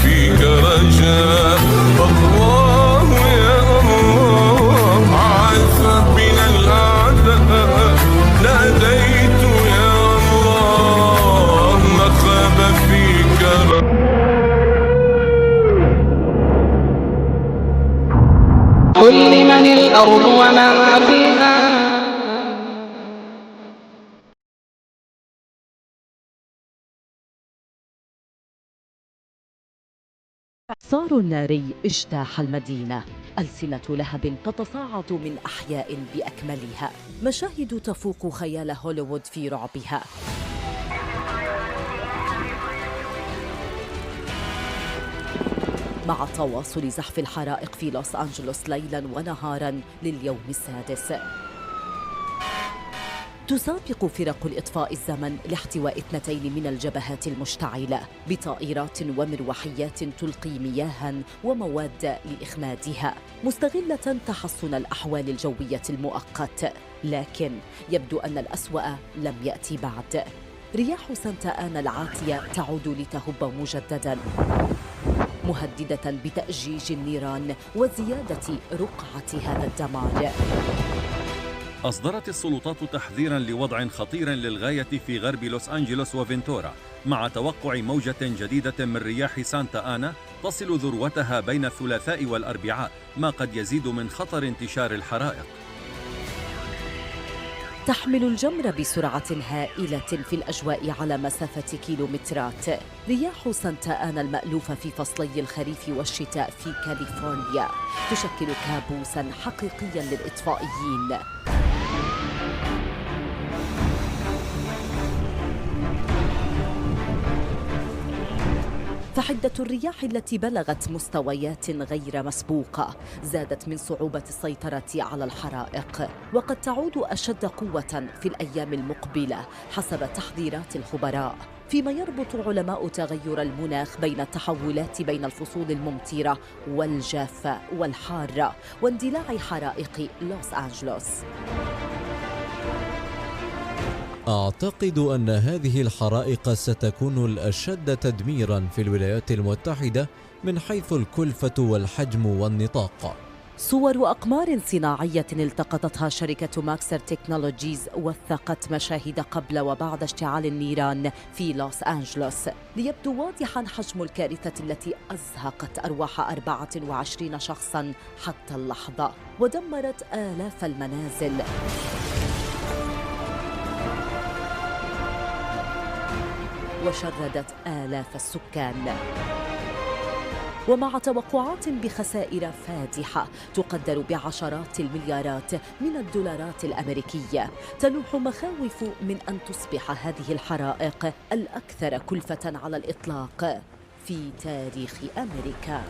فيك رجاء. الله يا الله عاث بنا الأعداء، ناديت يا الله ما خاب فيك رجاء. قل لمن الأرض ومن فيها. إعصار ناري اجتاح المدينة، ألسنة لهب تتصاعد من أحياء بأكملها، مشاهد تفوق خيال هوليوود في رعبها. مع تواصل زحف الحرائق في لوس أنجلوس ليلا ونهارا لليوم السادس، تسابق فرق الإطفاء الزمن لاحتواء 2 من الجبهات المشتعلة بطائرات ومروحيات تلقي مياها ومواد لإخمادها، مستغلة تحسن الأحوال الجوية المؤقت. لكن يبدو أن الأسوأ لم يأتي بعد. رياح سانتا آنا العاتية تعود لتهب مجددا، مهددة بتأجيج النيران وزيادة رقعة هذا الدمار. أصدرت السلطات تحذيراً لوضع خطير للغاية في غرب لوس أنجلوس وفنتورا، مع توقع موجة جديدة من رياح سانتا آنا تصل ذروتها بين الثلاثاء والأربعاء، ما قد يزيد من خطر انتشار الحرائق. تحمل الجمر بسرعة هائلة في الأجواء على مسافة كيلومترات. رياح سانتا آنا المألوفة في فصلي الخريف والشتاء في كاليفورنيا تشكل كابوساً حقيقياً للإطفائيين. فحدة الرياح التي بلغت مستويات غير مسبوقة زادت من صعوبة السيطرة على الحرائق، وقد تعود أشد قوة في الأيام المقبلة حسب تحذيرات الخبراء، فيما يربط علماء تغير المناخ بين التحولات بين الفصول الممطرة والجافة والحارة واندلاع حرائق لوس أنجلوس. أعتقد أن هذه الحرائق ستكون الأشد تدميراً في الولايات المتحدة من حيث الكلفة والحجم والنطاق. صور أقمار صناعية التقطتها شركة ماكسر تكنولوجيز وثقت مشاهد قبل وبعد اشتعال النيران في لوس أنجلوس، ليبدو واضحاً حجم الكارثة التي أزهقت أرواح 24 شخصاً حتى اللحظة ودمرت آلاف المنازل. وشردت آلاف السكان. ومع توقعات بخسائر فادحة تقدر بعشرات المليارات من الدولارات الأمريكية، تلوح مخاوف من أن تصبح هذه الحرائق الأكثر كلفة على الإطلاق في تاريخ أمريكا.